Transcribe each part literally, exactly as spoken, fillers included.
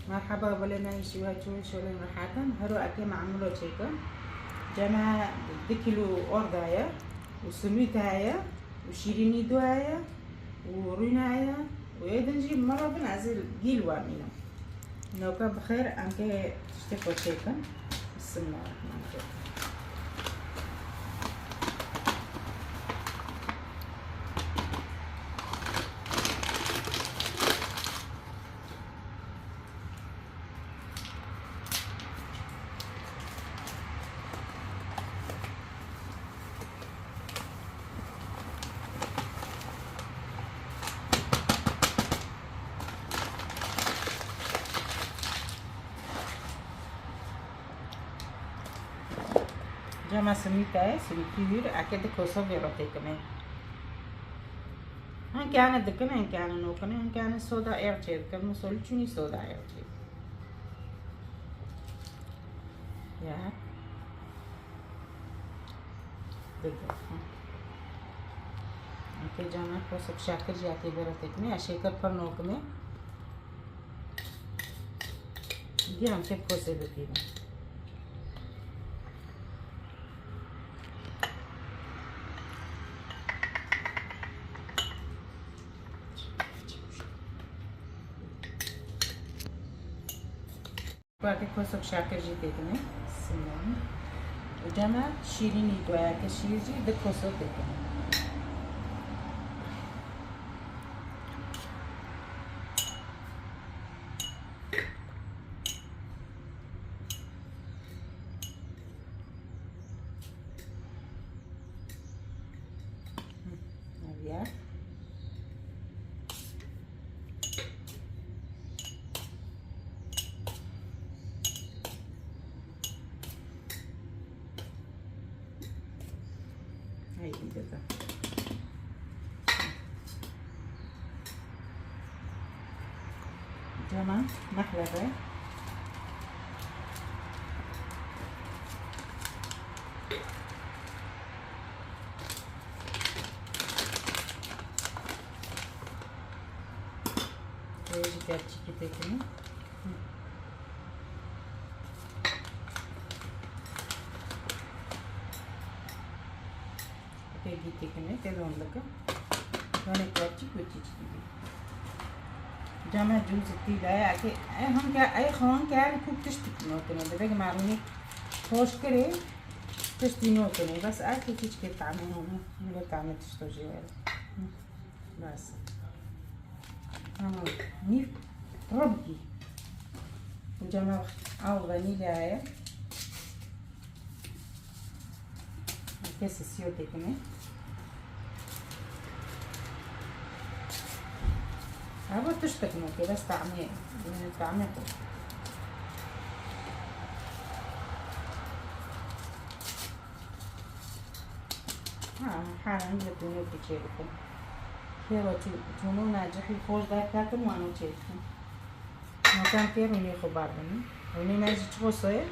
Merheba, belê me şiwe çûn şolên rehetin. Hero eke me emilo çêkin. Ceme di kilo orda ye û simît heye û şîrînî du heye û rûne heye û ê din jî mera bin ez ê gîl wemînim. Noka bi xêr em kê tiştê xwe çêkin. Bismillahirrahmanirrahim. Cema simît e, simîtî hûr, eke di kosa vê re têkine. Hinkane dikine, hinkane nokine, hinkane soda êr çêdikin, misolî çûnî soda êr çêdikin. Ya. Dide. Eke cana kosek şakir jî eke vê re têkine, ya şêkir pir nokime. Dî em kê kosê bipînin. Weke kosok şakir jî têkine. Sinan. Û cema şîrînî goya ke şîr jî di kosok têkine. Ev ye. Hey, dide. Cema, mehlebe. Ê jî kepçîkî têkine. Pê gîtîkine, tê don dike. Yone kepçîk û çîçkî bî. Cama cûz tî daye, eke, ey hanke, ey xanke her ku tiştik nokine. Dibek marûnî hoş kirê, tiştî nokine. Bes eke çîçkê tamê hone. Nîve tamê tişto jî were. Bes. Ama nîv ribkî. Cama ew vanîlya ye. Kes siyo têkine. Ev tiştek nokê, bes tamê, tamê xwe. Ha, herin li tûnokê çêbikin. Pêro tû-, tûno necihî xweş derketin, wan û çêbikin. Nokan pê rûnê xwe barbin. Rûnê me jî çi qosoye?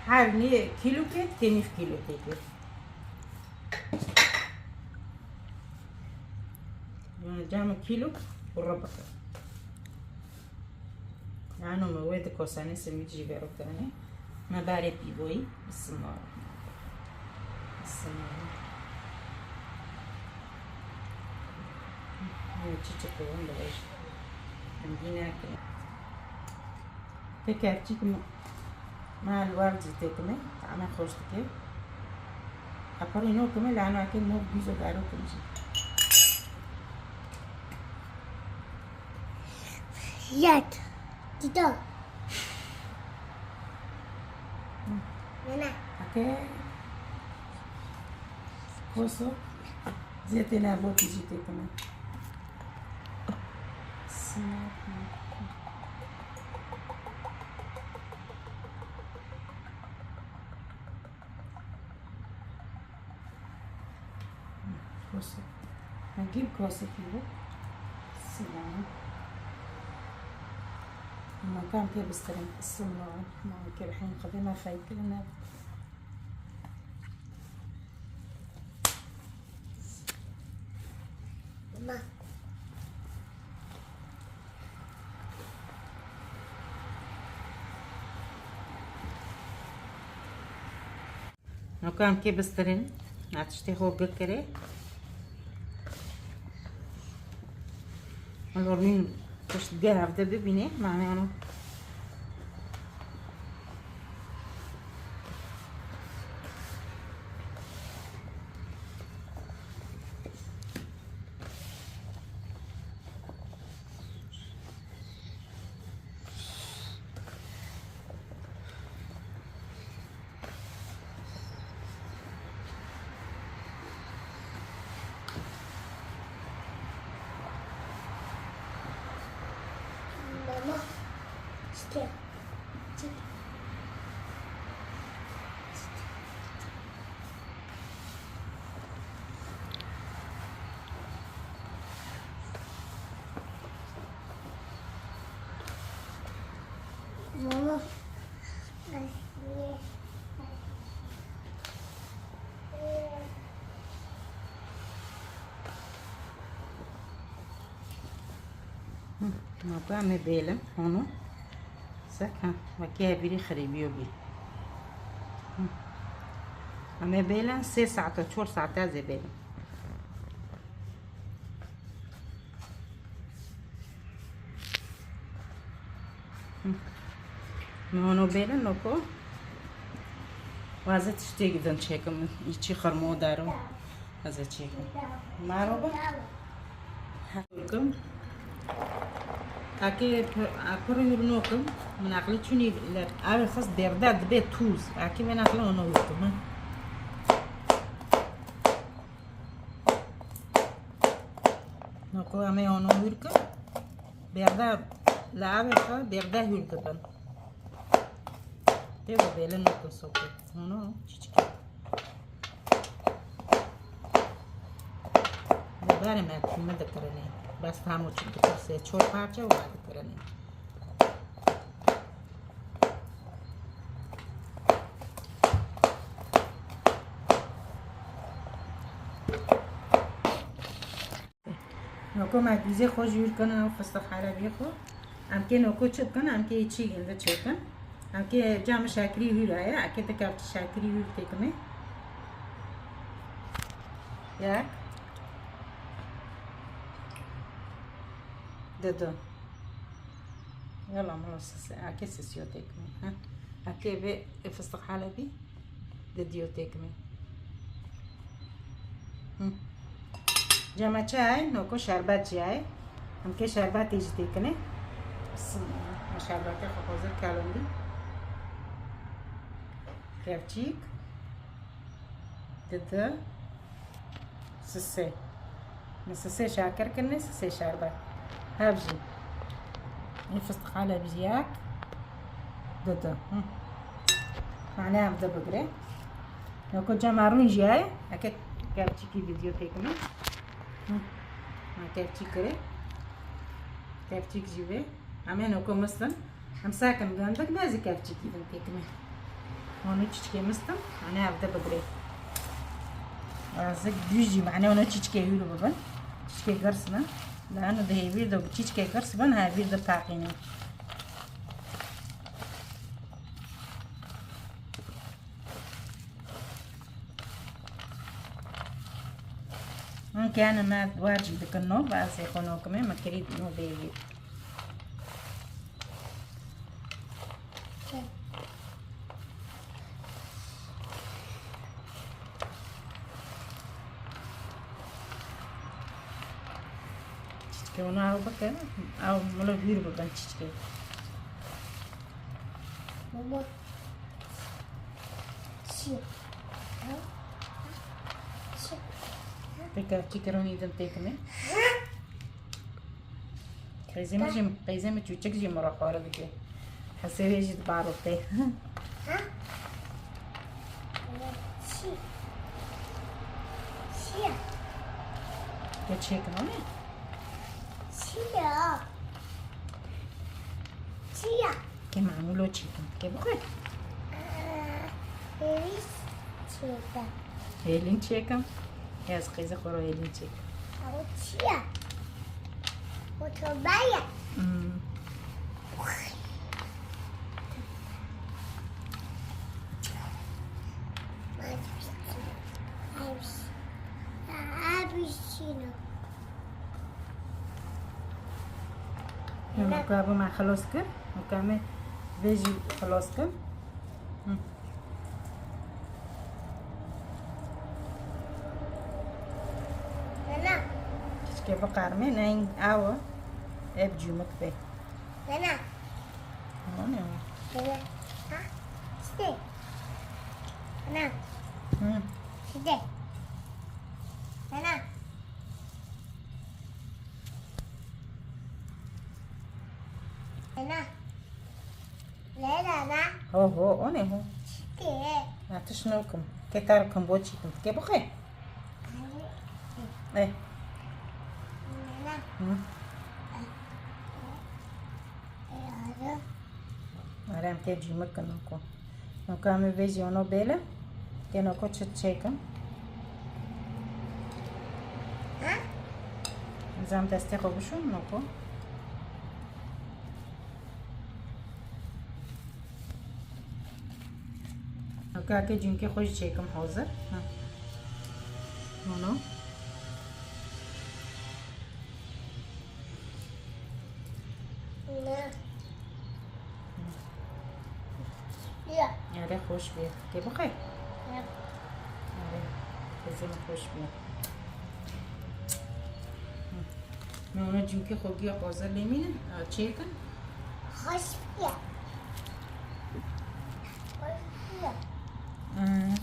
Her nê kîlo kê, tê nîv kîlo tê kê. Cam kîlo û ribik. Ano me wê di kosanê simîd jî vero kirinê. Me barê pîvoyî. Bismillah. Bismillah. Çi çi koyun da vej. Em dî nekin. Tekerçik mi? Ma li wer jî têkime, tame xweş dike. Eparî nokime, lano eke nok bîzo daro kim jî. Yek. Dida. Nene. Eke. Koso. Zêtê ne bokî jî têkime. Sinar. Kosek. Hingî kosekî bû. Sinan. Ma kam pê bistirin. Sinan. Ma ke bi hên xwedê me feykirin ne. Ma. Noka em kê bistirên, me tiştê xwe gir kirê. Lor min pişt geh hevde bibînê, mane ano. Mama, işte. Mama. Hı, ma ku em ê bêlin, honu. Sek, ha, wekî hevîrî xirîbiyo bî. Hı. Em ê bêlin sê saet, çor saet ez ê bêlin. Hı. Min honu bêlin noko. Waze tiştê gidin çêkim. Çi xirmo daro. Ez ê çêkim. Maro bı. Kim? Ake pir hür nokim. Min aqli çuni le. Abi xas berde dibe tuz. Ake ben aqli onu hür kim. Noko ame onu hür kim. Berde la abi xas berde hür kim. Tê ve bêle nokin sokê. Hûno çiçikê. Li berê me tîme dikirinê. Bes tam û çi dikirsê çor parçe û me dikirinê. Noko me dûzê xwe jûr kin û fistix helebiyê xwe. Em kê noko çi bikin? Em kê çî ginde çêkin. Em kê cam şekrî hûr heye. Eke ti kevçî şekrî hûr têkimê. Yek. Didu. Yala mala sisi. Eke sisiyo têkimê. Ha. Eke vê fistix helebî. Didiyo têkimê. Hı. Cema çi ye? Noko şerbet jî ye. Em kê şerbetê jî têkine. Bismillah. Ma şerbetê xwe hazir kelindî. Kevçîk. Didi. Sisê. Min sisê şakir kirine, sisê şerbet. Hev jî. Ê fistix helebî jî yek. Didu. Hı. Mane ev de bigire. Noko cema rûn jî ye. Eke kevçîkî video têkime. Hı. Ma kevçîk kire. Kevçîk jî vê. Em ê noko mistin. Em sekin gendik, ne zî kevçîkî bin têkime. Onu çiçkê mistin. Mane ev de bigire. Azıcık düz jî, mane onu çiçkê hûr bibin. Çiçkê girs bin. Lano di hêvîr de çiçkê girs bin, hêvîr de paqînin. Hûn kene me war jî dikin no, bazê xwe nokime, me kirî no bêvî. Çiçkê onu ew bike, ew milo hûr bibin çiçkê. Mama. Çi? Ha? Çi? Peki, çi kironî din têkine? Qeyzê min jî, qeyzê min çûçik jî min re xware dike. Hesê wê jî dibarotê. Ha? Çi? Çi ya? Ya çêkin, o ne? Çi ya? Çi ya? Ke mamûlo çêkim. Ke bixwe. Hêlîn çêkim. Hêlîn çêkim. Ez qeyzê xwe re hêlîn çêkim. Ew çi ye? O torba ye. Hmm. Nûka bû me xilos kir. Nûka me vê jî xilos kir. Hı. Nana. Keşke biqermê, neyên ew e. Ev cûmik bê. Nana. Nana. Nana. Ha? İşte. Nana. Hı. İşte. Nana. Nana. Lê nana. Ho, ho, o ne ho? Çi? Na, tişt nakim. Kê te re kim bo çî kim. Kê bixwe? Eh. Nana. Hı. Nana. Are em tê cîmik kin noko. Noko em ê vê jî ono bêle. Tê noko çi çêkin? Ha? Zam destê xwe bişon noko. Noko eke cîmkê xwe jî çêkim hazir. Ha. Ono. Ne. Ya. Erê xweş bê. Tê bixwe? Ya. Erê. Xizim xweş bê. Hı. Me ona cîmkê xwe giya xwaze lê mînin, a, çêkin. Xweş bê. Xweş bê. Hı.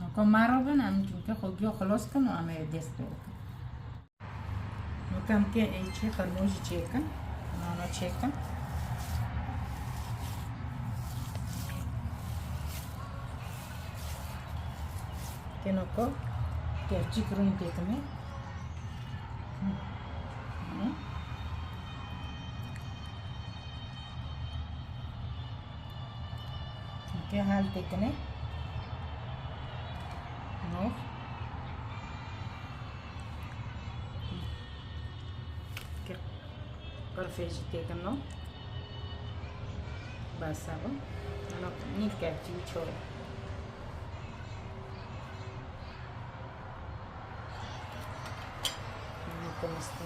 Noko mero bin, em cûmkê xwe giyo xilos kin û em ê dest pê bikin. Nûka em kê ê çê xirmo jî çêkin. Nana çêkin. Kê noko kevçîk rûn têkimê. Hı. Hı. Kê hal têkine. Noh. Kê qirfê jî têkin noh. Bes e bo. Ano nîv kevçî û çor e. Nîv kemistî.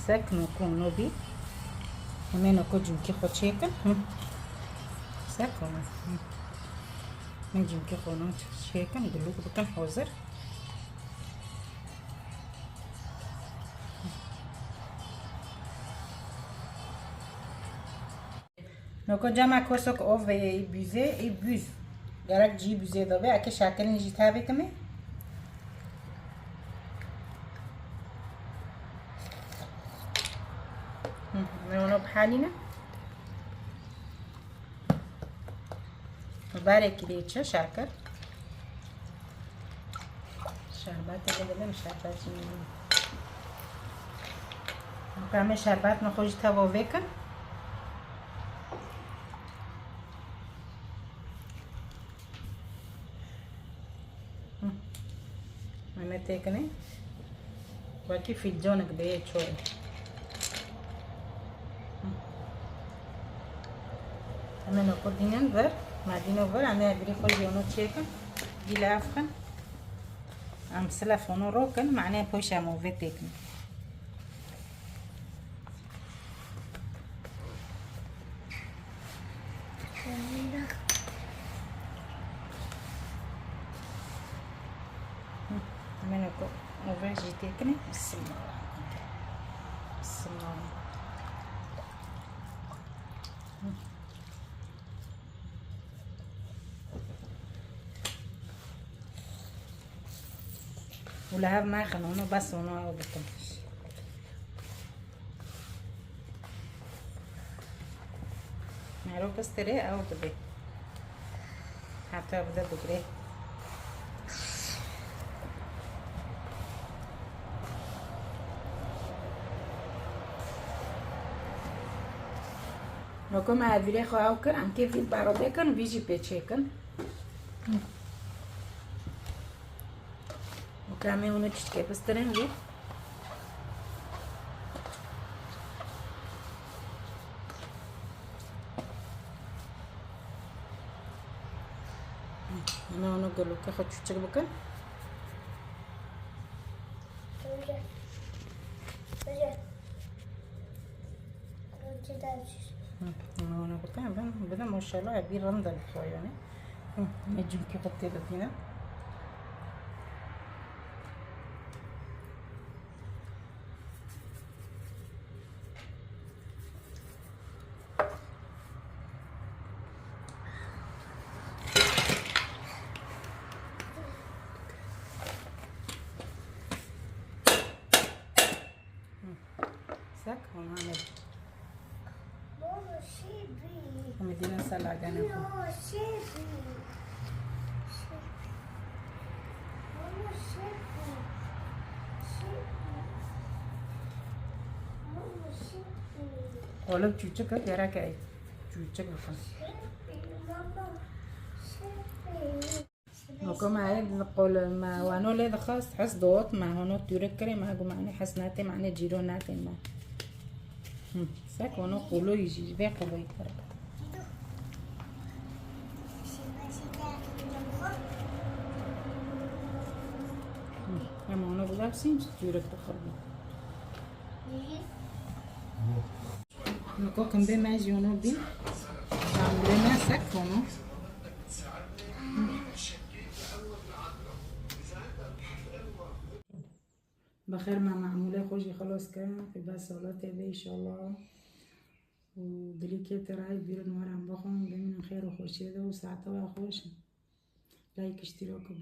Sek noko no bî. Em ê noko cûmkî xwe çêkin. Hı. Sek ona. Hı. Em cûmkî xwe no çêkin, gulûk bikin hazir. Noko cema kosok ov ê bûzê, ê bûz. Gerek cî bûzê de be, eke şakirîn jî tavê kimê. Hı, me ono bihalîne. Biberekî lê çi şakir? Şerbetê de bidim, şerbet jî nînim. Em ê şerbetê xwe jî teva vêkin. Hı. Em ê têkinê. Wekî fîlcanek bê yê çorê. Hı. Em ê noko dînin vir, me dîno vir, em ê birî xwe jî ono çêkin. Dîle efxin. Em silef ono rokin, mane poşa movê têkin. Meno ku ove jî têkinê. Bismillah. Bismillah. Û li hev naxin, onu bes onu ew bikin. Mero pistirê ew dibe. Heta bide bigire. Weke me evîrê xwe ew kir, em kê vî barode kin, vî jî pê çêkin. Weke em ê hûn çiçkê bistirin vî. Hene hûn gulûkê xwe çûçik bikin. Hı, hûn bikin, bin, bide maşallah, ev bî rind e bi xwe, yanî. Hı, ne cimkî xwe tê bibîne. Sek, hûn hanê. Em ê dînin ser lagene xwe. Oğlum çûçik e, gerek e çûçik bikin. Weke me ê qol me wano lê dixwest, hes dot, me hûno tûrik kirê, me got, me anê hes natê, me anê cîro natê me. Hı, sek wano qoloyî jî, vê qoloyî kir. Hı, em hûno bidapsîn, tûrik dixwin. Niko kundê me jî hûno bî. Şamilê me sek hûno. Bi xêr me memûlê xwe jî xilas kirin. Xîba salatê be înşallah. Û dilî kê te rayê bîrin werin bixwin. Bimînin xêr û xweşiyê de û saete we xweş. Like, iştirak bû.